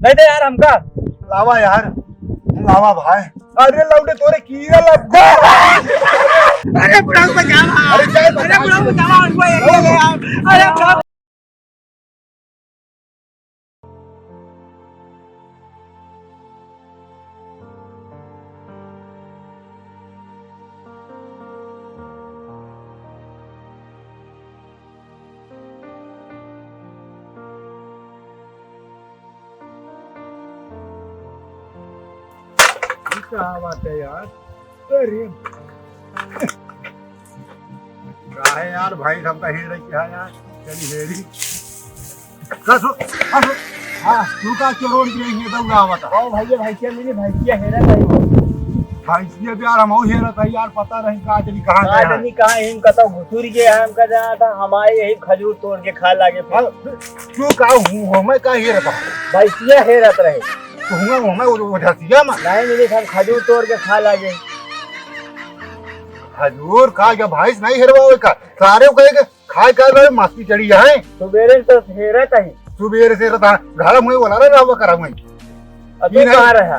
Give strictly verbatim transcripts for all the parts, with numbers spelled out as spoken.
दे दे यार हमका। लावा यार, लावा भाई। अरे लौंडे तोरे कीड़ा लग गया। अरे बुढ़ऊ बचावा। अरे क्या अरे बुढ़ऊ बचावा, उनको एक ले यार। अरे बुढ़ऊ। ये क्या बात है यार? अरे। काहे यार भाई, हमका हेरे क्या यार? चली हेरी। कसो, कसो। हाँ, तू का चोरोड़ के लिए दौड़ा आवता? ओ भैया, भैंसिया मिली, भैंसिया हेरा नहीं हो। भैंसिया भी यार, हम हेरा था यार, पता नहीं कहाँ चली, कहाँ का गया। जनी कहाँ, हम कतौ घुसुर गए, हम का जाना था, हमारे यही खजूर तोड़ के खाए लागे फिर। हाँ, तू का हूँ, हमें का हेरा था? भैंसिया हेरत रहे। तो हुआ, हमें वो, वो झसिया में। नहीं मिली, हम खजूर तोड़ के खाए लागे। खजूर खा के भैंस नहीं हेरवा का? सारे को कहे के खाए का रहे, मस्ती चढ़ी है। सुबेरे से हेरत है। सुबेरे से रहता, घर में वाला रहा, रहा करा हुआ। अब ई तू नहीं। कहाँ रहा?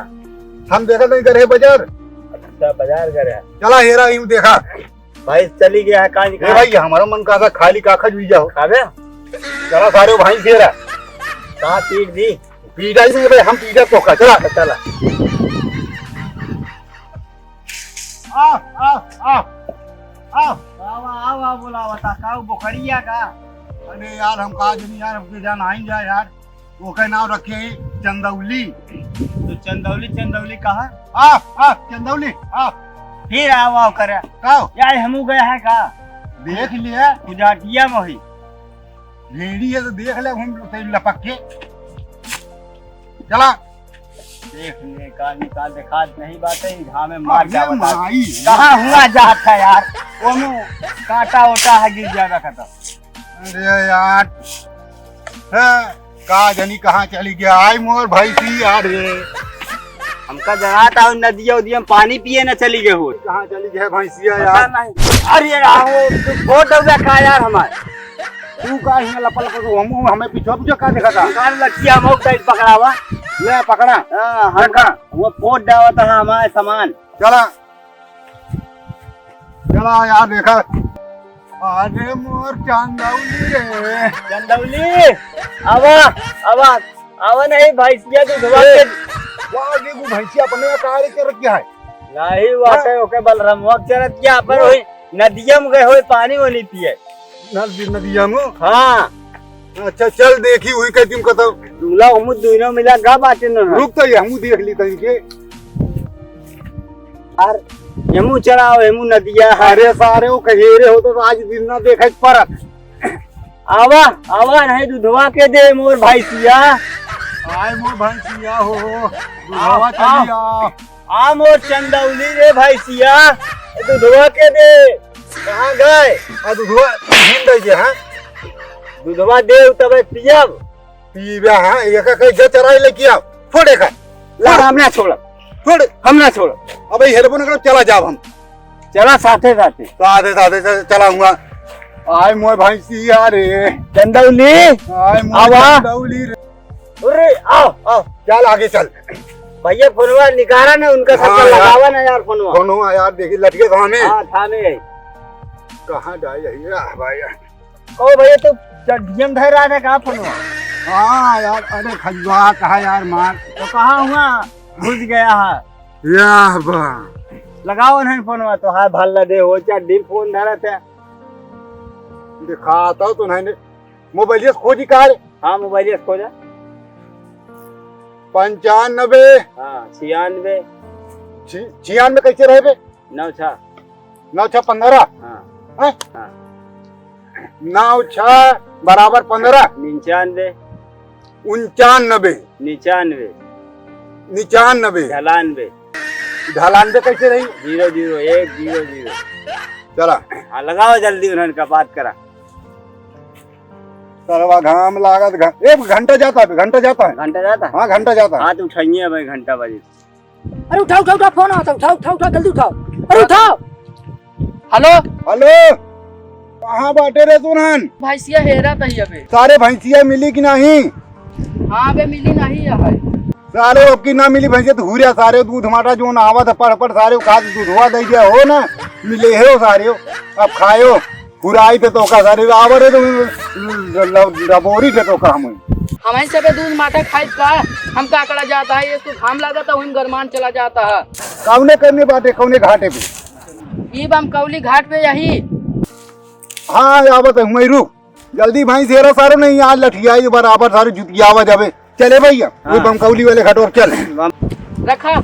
हम देखा नहीं, गए रहे बाजार। अच्छा, बाजार गए रहा। चला हेरा, यूं देखा। भाई चली गया है, कहाँ ए निकाल? भाई, हमारा मन कहा था खाली का खजूर जाओ। खाबे? चला सारे भाई हेरा। कहाँ पीट दी? पीटा ही नहीं भाई, हम पीटा तो का, चला। चला। आ, आ, आ, आ। आवा, आवा, बोलावा था, का वो बोकरिया का? अरे यार, हम का जनी यार, हमके जान आई जाए यार। ओके नाम रखे हैं चंदौली। तो चंदौली, चंदौली कहाँ? आ, आ, चंदौली, आ। फिर आवा करे। का हो? यार, हमू गए हैं का? देख लिया। उजाटिया में ही। भेड़ी है तो देख ले, हम तो लपक के। चला। देख ले, का निकाल देखात नहीं बात है, घाम में मार अरे जावत है। माई। कहाँ हुआ जात है यार? ओमे कांटा ओटा है, गिर जावे का तो। अरे यार, हैं, का जानी कहाँ चली गया? आई मोर भैंसी यार रे। हमका जनात है नदिया उदिया में पानी पिए न चली गए हो। कहाँ चली गया भैंसिया पता यार? नहीं। अरे यार, वो तो बहुत डर का यार हमारे। तू का हियाँ लपल कर, हम, हमें पीछे पीछे का देखा था? कान लठिया हम टाइट पकड़ावा। ले पकड़ा। हाँ, हम रखा। वो फोड़ डावा था हमारे सामान। चला। चला यार, देखा। अरे मोर चंदौली रे। चंदौली, आवा, आवा, आवा नहीं भैंसिया दूधवा ए, के। वाह, देखो भैंसिया अपने यहाँ काहे के रख गया है? नहीं, वाटे हाँ। ओके बलरामवा के चरत क्या, पर हाँ। वही नदिया में गए हुए पानी वो नहीं पिए। नद-, नदिया में? हाँ। अच्छा, चल देखी, वही कहती हूँ कतौ। मिला, हम दोनों मिला गा बाटे न। रुक तो, ये हमू देख ली तनी के। यार, हमू चलाओ, हमू नदिया है। अरे सारे, वो कहेरे हो तो आज दिन ना देखे परत। आवा, आवा, नहीं दूधवा के दे मोर भैंसिया। आए मोर भैंसिया हो, दूधवा आ, चली आ। आ। आ मोर चंदौली रे भैंसिया, दूधवा के दे। कहाँ गए? आ दूधवा हिंद दे जे, हाँ? दूधवा दे तबे पियब। पीबे, हाँ, एक एक जो चराई लेके आओ, फोड़े का। ला, हम ना छोड़ब। छोड़। हम ना छोड़ब। अबे हेरबो न करब, चला जाब हम। चला साथे साथे। साथे साथे चल-, चला हुआ। आय मोर भैंसिया रे। चंदौली। आय मोर आवा। चंदौली रे। अरे, आओ, आओ। चल आगे चल। भैया फोनवा निकारा ना उनका, सबका हाँ यार। लगावा ना यार फोनवा। फोनवा यार देखी लटके थामे। हाँ, थामे है। कहाँ जाए यही? आह, भाई। ओ भैया, तू डीएम धर रहा था का फोनवा? हाँ यार, अरे खजुआ कहा यार मार। तो कहाँ हुआ? घुस गया है। या बा। लगाओ नहीं फोनवा तो हाय भल्ला दे हो, चड्डी फोन धरत है। दिखाता तो नहीं, नहीं। मोबाइलिया से खोजी का रे? हाँ, मोबाइलिया से खोजा। पंचानबे। हाँ, छियानबे। छि-, छियानबे कैसे रहे बे? नौ छः। नौ छः पन्द्रह? हाँ। हैं? हाँ। नौ छः बराबर पन्द्रह? निन्यानबे। उन्चानबे। निन्यानबे। निन्यानबे। ढलानबे। ढलानबे कैसे रही? जीरो जीरो एक जीरो जीरो। चला। हाँ, लगाओ जल्दी उन्हन का, बात करा। सरवा घाम लागत, घ-, एक घंटा जाता है, घंटा जाता है। घंटा जाता है? हाँ, घंटा जाता है। हाँ, तो उठाइए भाई, घंटा बजे। अरे उठाओ, उठाओ, उठाओ, फोन आता है, उठाओ, उठाओ, उठाओ, जल्दी उठाओ। अरे उठाओ। हेलो। हेलो, कहाँ बाटे रे तू रहन? भैंसिया हेरा तही अबे। सारे भैंसिया मिली कि नहीं? हाँ बे, मिली नहीं है। सारे अब की ना मिली भैंसे तो हुरिया सारे दूध माटा जो ना आवत है पड़ पड़ सारे खा के दूधवा दे दिया हो ना। मिले हो सारे अब खायो। हुराई पे तोका सारे आवर है तो ल-, ल-, ल-, रबोरी पे तोका हम। हमारे सबे दूध माटा खाई का? हम का करा जाता है, ये तो घाम लागत है, वहीं गरमान चला जाता है। कौने करने बाटे, कौने घाटे पे? ये बमकौली घाट पे यही। हाँ, आवत है, हुआई रुक। जल्दी भाई, शेरा सारो नहीं, आज लठियाई बराबर सारे जुतियावा जावे। चले भैया, वो हाँ। बमकौली वाले घाट और चल। रखा।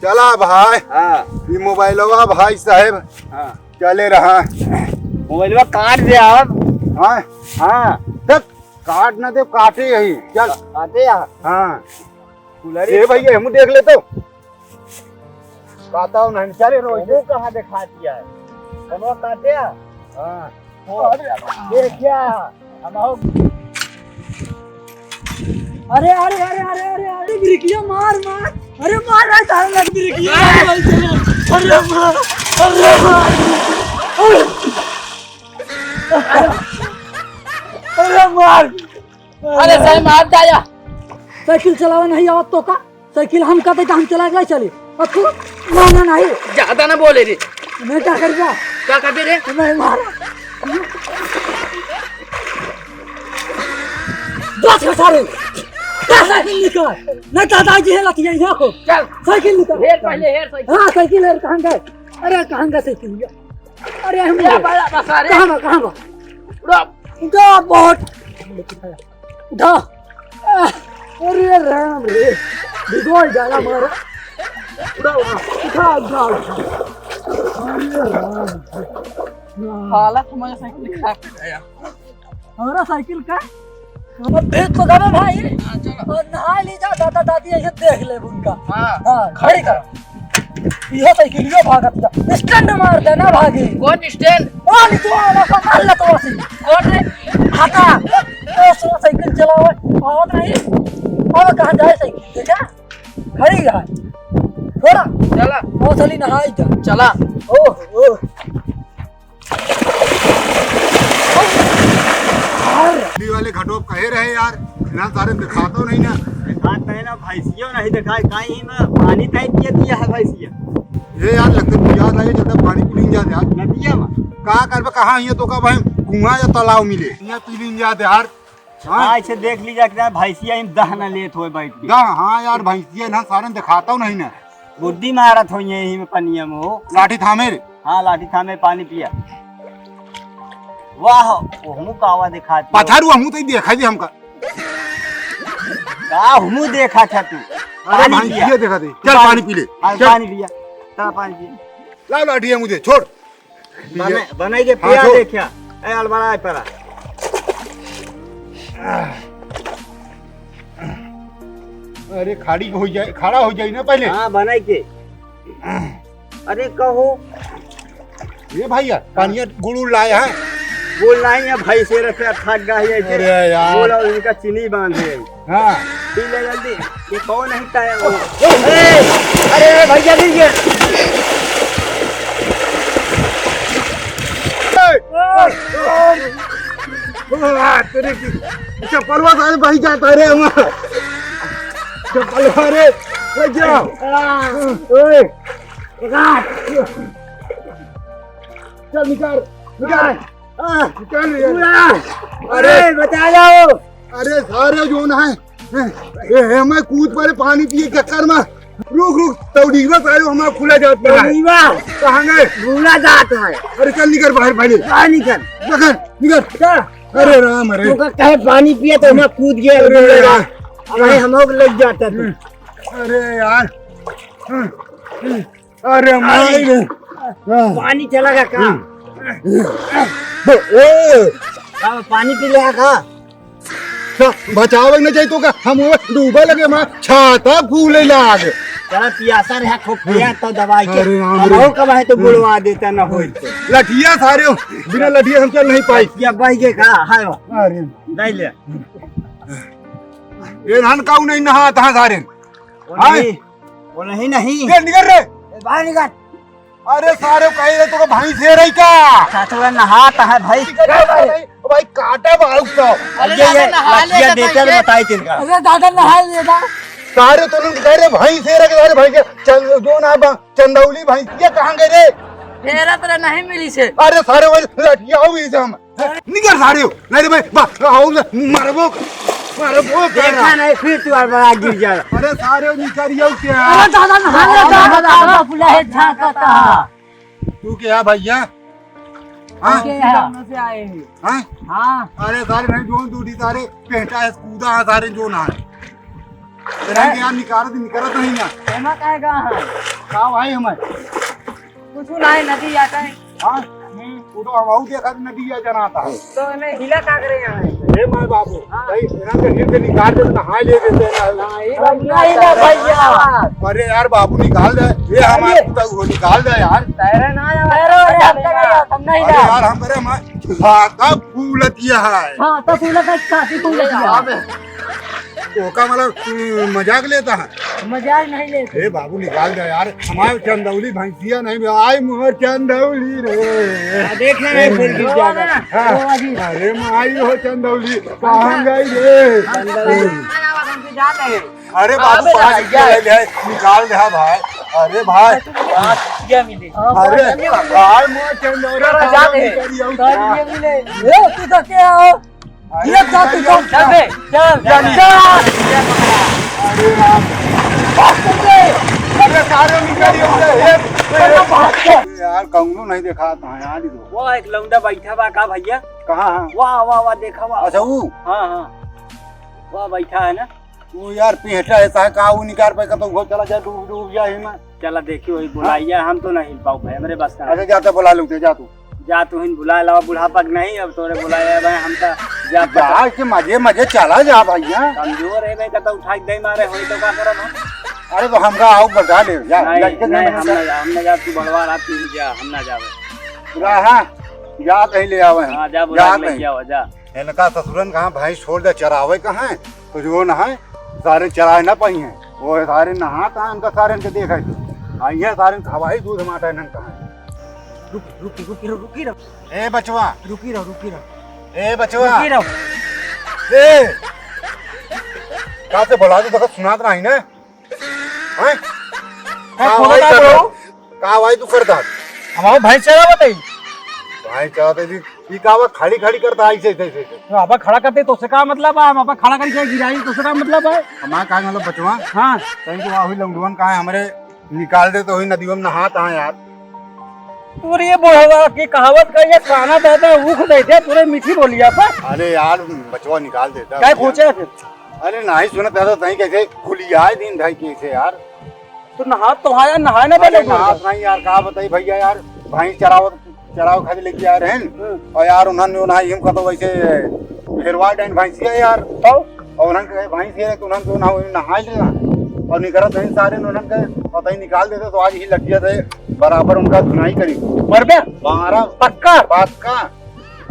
चला भाई। हाँ। ये मोबाइलवा भाई साहेब। हाँ। चले रहा। मोबाइलवा काट दे अब। हाँ। हाँ। देख, काट ना दे, काटे यही। चल। काटे यार। हाँ। कुलरी। ए भैया, हमू देख ले तो। काटा नहीं, चले रो। वो कहाँ देखा दिया है? कौनो काटे? हाँ। अरे, ये क्या? हम आओ। अरे, अरे, अरे, अरे, अरे, अरे, बिरिकिया मार, मार। अरे, मार रहा है, तारा लग बिरिकिया मार, भाई, चलो। अरे, मार, अरे, मार। अरे, मार। अरे, सही मार जाया। साइकिल चलावा नहीं आवत तो का? साइकिल हम कहते तो हम चला के चले। अब तू माना नहीं। ज्यादा ना बोले रे। मैं क्या कर दिया? क्या कर दे रे? मैं मारा। बस का सारे। बस साइकिल निकाल। नहीं दादाजी है लतिया यहाँ को। चल। साइकिल निकाल। हेर पहले, हेर साइकिल। हाँ, साइकिल हेर, कहाँ गए? अरे, कहाँ गए साइकिल? अरे, हम ये बड़ा बसा रे। कहाँ बा, कहाँ बा? उड़ा। उठा, बहुत। उठा। आह, अरे राम रे, भिगोल जाला मारा। उठा, उठा, उठा, उठा, उठा। अरे राम रे। हालत हमारे साइकिल खराब कर दिया। हमारा साइकिल का? हमारा भेज तो गवे भाई। हाँ, चलो। और नहा ली जा, दादा दादी ऐसे देख ले उनका। हाँ। हाँ, खड़ी कर। ये साइकिल ये भागत जा। स्टैंड मार दे ना भागी। कौन स्टैंड? ओ, नहीं तो वाला पकड़ ले तो ऐसे। कौन रे? हटा। ओ, सो साइकिल चलावे, आवत नहीं। अब कहाँ जाए साइकिल? देखा? खड़ी है। थोड़ा। चला। ओ, चली नहाई जा। चला। ओ, ओ। दिल्ली वाले घटोप कहे रहे यार, ना सारे दिखाता नहीं ना। दिखात नहीं ना, भैंसियो नहीं दिखाई, कहीं में पानी टाइप के दिया है भैंसिया। ये यार, लगता है याद आए, जब पानी पी लेंगे यार। नदिया में। का करबे, कहाँ ये तो का भाई, कुआं या तालाब मिले, यहाँ पी लेंगे यार। हाँ? हाँ, इसे देख लीजा कि भैंसिया ही दह न लेत होए बैठ के। दह, हाँ यार, भैंसिया ना सारे दिखाता नहीं ना। गुड्डी मारत हो यही में पनिया में हो। लाठी थामे रे। हाँ, लाठी थामे, पानी पिया। वाह, ओहमू कावा दिखाती हो। पत्थर हुआ, हमू तो ही देखा जी हमका। का हमू देखा था तू? अरे पानी भाई, पिया। ये देखा दे। चल, पानी पी ले। हाँ, चल। पानी पिया। चल, पानी पिया। ला लाठी है मुझे, छोड़। बने-, बनाई के हाँ, पिया छोड़। देखिया। ए, अलबड़ा है परा। अरे, खाड़ी हो जाए, खड़ा हो जाए ना पहले। हाँ, बनाई के। अरे, कहो। ये भैया, पानिया गुड़ उड़ लाए हैं? गुड़ लाए हैं, भैंसे रखे, थक गई है। अरे यार। गुड़ और इनका चीनी बांधे हैं। हाँ। पी ले जल्दी। ये कौन है टायर? ए, अरे भैया, गिर गया। ए, ए, तेरे की चप्पलवा सारे भाई जाता रे हमारा। चप्पलवा रे, ले जाओ। ओए, चल निकाल, निकाल। आ, निकाल यार। पूरा। अरे, अरे, बचा लो। अरे, सारे जो ना है, ए, ए, मैं कूद पड़े पानी पिए चक्कर में। रुक, रुक, तौड़ीवा सारे हमारा खुला जाता है। तौड़ीवा। कहाँ गए? भूला जाता है। अरे, चल निकल बाहर, भाई। बाहर निकल। निकल, निकल। क्या? अरे राम, अरे। तू का कहे पानी पिए तो हमारा कूद गया। अरे यार। अरे, हम लोग लग जाता है। अरे यार। अरे माई रे। पानी चला गया का? हम्म। ए। का पानी पी लिया का? का बचावे न जाई तो का? हम वो डूबे लगे, माँ छाता फूले लाग। चला पियासा रहा, खूब पिया तो दवाई के। अरे राम रे। अब और कब है तो बुलवा देता ना होई तो। लठिया सारे हो, बिना लठिया हम चल नहीं पाई। या भाई के का? हाय वाह। अरे। नहीं ले। ये धान काऊ नहीं नहा तहाँ सारे। वो हाय। नहीं, वो नहीं, नहीं। ये निकल रे। ए, बाहर निकल। अरे सारे कहे रे, तोका भैंस है रही का? साथवा नहात है भाई। निकल रे भाई, भाई काटा बाहर तो। अरे ये, दादा, ये नहा ले लठिया तो देते पहले। बताई तिनका। अरे दादा, नहा ले दा। सारे तो लोग कह रहे भाई से रखे, सारे भाई के चल, जो ना बा, चंदौली भाई, ये कहाँ गए रे? फेरा तेरा नहीं मिली से। अरे सारे वही लटिया हुई से हम। निकल सारे हो। नहीं रे भाई, बा, आओ ना, मारबो, मारबो, देखा नहीं, फिर तू और बड़ा गिर जा। अरे सारे हो, निकल आओ क्या? अरे दादा, ना, अरे दादा, दादा, दादा, दादा, बुला है, झांका था। तू क्या है भैया? हाँ? तू क्या है? गाँव से आए हैं। हाँ? हाँ। अरे सारे नहीं, जो दूधी सारे पेंटा है, कूदा है, सारे जो ना है। तेरा के यार निकालत, निकालत नहीं ना। एमा काहे गा है? का भाई हमें? कुछ ना है, नदी आता है। हाँ? हम्म। वो तो हम आऊ देखा नदी या जनाता है। तो हमें हिला का करे यहाँ है? ए माय बाबू, हाँ। भाई, इन्हां के हिल के निकाल दे, नहाए ले देते हैं ना। हाँ, ये बात नहीं ना भैया। अरे यार बाबू, निकाल दे। ये हमारे अरे। कुत्ता को निकाल दे यार। तैरे ना यार। तैरो, अरे, हम तक आया, हम नहीं अरे जा। यार, हम करे, हम, हाँ, तब फूलत ये है। हाँ, तब फूलत है, काफी फूलत है। अब ओका मतलब, तू मजाक लेता है? मजाक नहीं लेते। ए बाबू, निकाल दे यार, हमारे चंदौली भैंसिया नहीं बे, आई मोर चंदौली रे। आ, देख ना, ए, फूल गिर जाएगा। हाँ। ओ, अजी। अरे माई हो चंदौली, कहाँ गई रे? चंदौली। अरे बाबू, अबे पाँच भैया। रुपया ले ले, निकाल दे भाई। अरे भाई। पाँच रुपया मिले। अरे, आई मोर चंदौली, चलो, जा दे। करियो। पाँच रुपया मिले। ए, तू तो क्या हो? अरे ये क्या तू निकल तो गया। चल बे, चल, चल, चल। चल। अरे यार। अरे सारे निकल गए, अरे, अरे, अरे यार, कौनो नहीं देखा था यार, इधर। वो एक लौंडा बैठा बा का भैया? कहाँ है? वाह, वाह, वाह, देखा वाह। अच्छा, वो? हाँ, हाँ। वाह, बैठा है ना? वो यार पेंटा है, साहे का वो निकाल पाए, कहता वो चला जाए, डूब, डूब जाए ही में। चला देखियो, वही बुलाइया, हम तो नहीं पाऊ भाई, हमरे बस का। अच्छा, जाते बुला लेते, जा तू। जा तू हिन बुला लावा, बुढ़ापा के नहीं, अब तोरे बुलाया भाई, हम तो जा जा, के मजे, मजे चला जा भैया। कमजोर है भाई, कहता उठा के दे मारे, होई तो का करब हम? अरे तो हमरा आओ बता ले, जा, नहीं, लड़के नहीं, नहीं हम बता। ना जा, हम ना जा, तू बड़वा रहा, तू जा, हम ना जावे। जा, हाँ, जा कहीं ले आवे हम। हाँ, जा बुला जा के कहीं। लेके आवा, जा। इनका ससुरन कहाँ भैंस छोड़ दे, चरावे कहाँ है? तो जो ना है, सारे चराए ना पाई हैं। वो सारे नहात हैं, उनका सारे इनके देखा है। आ, ये सारे खवाई दूध माटा इन्हन कहाँ है? रुक, रुक, रुक, रुक, रुकी रहो। ए बचवा। रुकी रहो, रुकी रहो। ए बचवा। रुकी रहो। ए! का से बोला तो, देखो, सुनात नहीं ना? हैं? का का बोला भाई था कर बहू? का भाई तू करता? हमारा भैंस चरावत है। भैंस चरावत है जी। ई का बा खड़ी खड़ी करता ऐसे, ऐसे, ऐसे? तो अब खड़ा करते तो से का मतलब है? हम अब खड़ा करके गिराई तो से का मतलब है? हमारा का मतलब बचवा? हाँ। तनी तो वही लौंडवन का है हमरे निकाल दे तो वही नदियों में नहात हाँ यार। तोरे ये बुढ़वा की कहावत का ये काना दादा ऊख दे दे तोरे मीठी बोलिया पर। अरे यार बचवा निकाल देता क्या भैया। खोचे है फिर? अरे नहीं सुनत है तो तहीं कैसे खुलिया है दिन ढाई कैसे यार। तो नहा तो आया, नहाए ना अरे पहले नहा नहीं यार, का बताई भैया यार, भैंस चरावत, चरावे खातिर लेके आए रहन। हम्म। और यार उन्हन जो ना हम कहतो वैसे हेरवा डाइन भैंसिया यार। और? और उन्हन के भैंस है तो उन्हन जो ना नहाए लेना। और निकरत हैं सारे उन्हन के पता ही निकाल देते तो आज ही लग गया थे बराबर उनका धुनाई करी। मरबे? मारा। पक्का? पक्का।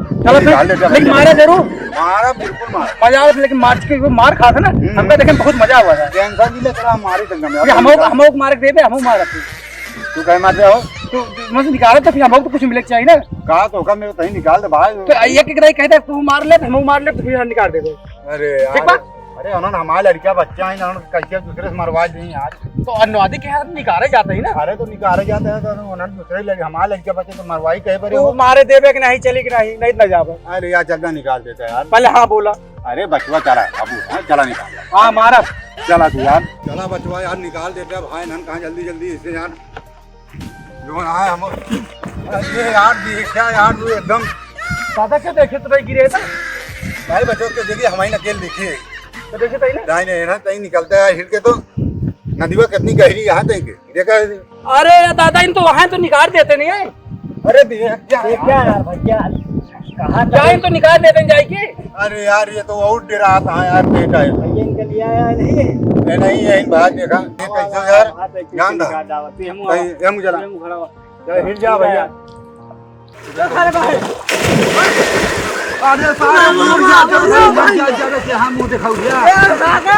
चलो फिर, निकाल दे, चलो। लेकिन मारा जरूर। मारा, बिल्कुल मारा। मजा आवत, लेकिन मार के वो मार खात है ना, हम्म। हमका देखे में बहुत मजा आवा था। टेंशन नहीं ले, तेरा मारे चंगा में। ये हमो, हमो मार के देबे, हमो मार के। तू कहे मार रहे हो? तो मत निकाले तो फिर हमको तो कुछ मिले के चाहिए ना। कहा तो होगा, मेरे तहीं निकाल दे भाई। तो एक एक दाई कहते तू मार ले, तो हमो मार ले, तो फिर हम निकाल देबे। अरे यार। ठीक बा? अरे उन्होंने हमारे लड़का बच्चा है ना, उन्होंने कैसे दूसरे से मरवा दी यार। तो अनुवादी के हाथ निकाले जाते ही ना। अरे तो निकाले जाते हैं तो उन्होंने दूसरे लड़के, हमारे लड़का बच्चे तो मरवाई कहे पर तू हो। मारे देबे कि नहीं, चली कि नहीं, नहीं ना जाबे। अरे यार, चल ना निकाल देता यार। पहले हाँ बोला। अरे बचवा चला, बाबू, हाँ, चला निकाल। हाँ, मारा। चला तू यार। चला बचवा यार, निकाल देता भाई, नन कहाँ जल्दी जल्दी इसे यार। जो ना है हम, अरे यार, देखा यार, तू एकदम। दादा के देखे तो नहीं गिरे था। भाई बचवा के देखिए, हमारी नकेल देखिए। तो देखे तो ही ना। नहीं, नहीं, ना, कहीं निकलता है, हिल के तो नदीवा कितनी गहरी यहाँ तक है। देखा है? अरे दादा, इन तो वहाँ तो निकाल देते नहीं है। अरे देख क्या ये क्या यार भैया, कहाँ क्या इन तो निकाल देते हैं जाए के? अरे यार, ये तो और डरा था यार, बेटा है। भैया इनके लिए आया है, नहीं है? ये नहीं है, इन बाहर देखा, ये कैसे यार, जान था। ये मुँह खड़ा हुआ। जय हिंद जा भैया। अरे भाई। अरे सारे मामा, मर जा, मामा, जल्दी मर जा, मामा। जल्दी से हम मुंह दिखाऊ भैया। ए, भागो।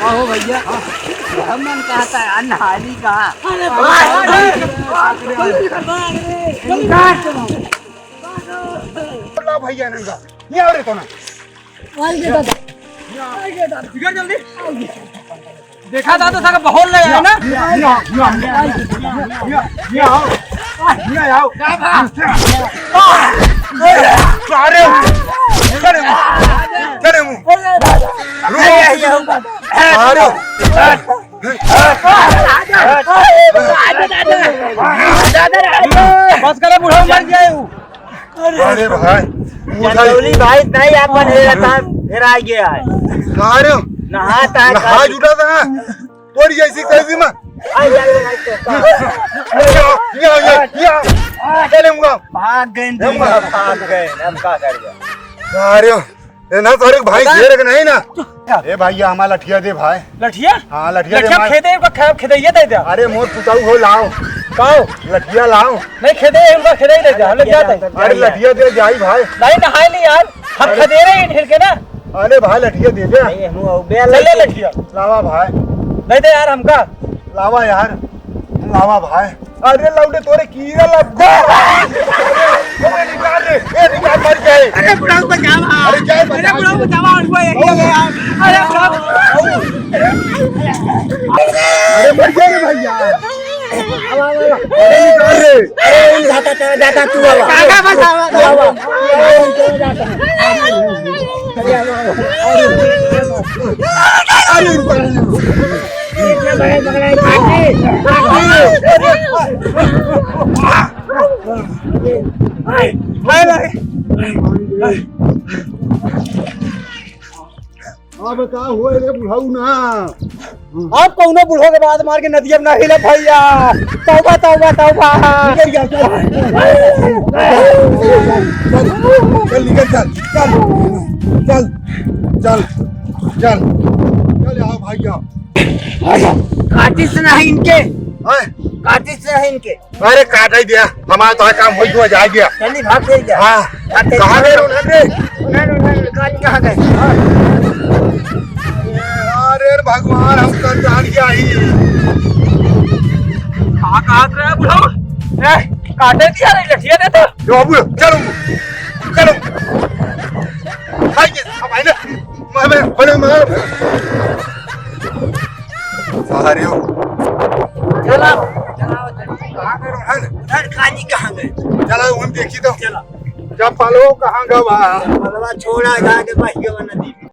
आहो भैया। हम मन कहता है, अन्हारी का। अरे भाई। भाग रे। ला भैया नंगा। ये आ रे कोना। आइए दादा। आइए दादा। इधर जल्दी। देखा था तो साला बहुत ले आया ना। अरे, अरे, अरे, अरे, बस करे, बुढ़ऊ मर गया है वो। अरे भाई, मुझे चंदौली भाई नहीं अपन हेरा था, हेरा गया है। अरे, नहाता है नहा काफी। जुटा था। तोरी ऐसी कैसी माँ? आ, या, या, या, या। या, या, या, या। चले मुआ। भाग गए, हम भाग गए, हम का कर गए? अरे, ए ना, तोरे भाई बता। घेरे के नहीं ना। ए भैया, हमारा लठिया दे भाई। लठिया? हाँ, लठिया दे लठिया हमार। खेदे, का खेदे, ये दे दे। अरे, मोर पुताऊ हो, लाओ। काओ? लठिया लाओ। नहीं, खेदे, उनका खेदे ही दे दे, हम लोग जाते हैं। अरे, लठिया दे जाई भाई। नहीं, नहाए नहीं यार, हम अरे। खदेरे ही ढेर के ना। अरे भाई, लठिया दे दे। नहीं, हम वो बेल चले लेके। लठिया। लावा भाई। नहीं दे यार, हमका। लावा यार, लावा भाई। अरे लौंडे, तोरे कीड़ा लग गया। अरे निकाल रे, ए निकाल, मर गए। अरे बुढ़ऊ बचावा। अरे क्या बचावा? अरे बुढ़ऊ बचावा, उनको यही है यार। अरे बुढ़ऊ। अरे मर गए रे भैया। अरे निकाल रे। अरे जाता, जाता, जाता तू बाबा। काका बचावा। बाबा। अरे रुक, अरे रुक। अब का होए रे बुढ़ऊ ना? अब कौनो बुढ़ऊ के बात मार के नदिया में ना हिला भैया। तौबा, तौबा, तौबा। निकल गया, चल। चल, चल, निकल, चल, चल। चल, चल, चल। चल, चल, आओ भाई, आओ। काटिस नहीं इनके। हैं? काटिस नहीं इनके। अरे काट ही दिया, हमारा तो काम हो गया, जा गया। चली भाग गई क्या? हाँ। काटे कहाँ गए उन्होंने? उन्होंने, उन्होंने काट कहाँ गए? अरे भगवान, हम कर जान गया ही। कहाँ, कहाँ से है बुढ़ऊ? ए, काटे दिया रे, लठिया दे तो। जो बुढ़ऊ, चलो, चलो। भाई, ये, भाई ना, मैं, मैं, बड़े मार। सारे हो। चला, चला, चला। कहाँ गए रोहन? उधर काजी कहाँ गए? चला, उन देखी तो। चला। चपलो कहाँ गवा? चपलवा छोड़ा, जाके बह गवा नदी में।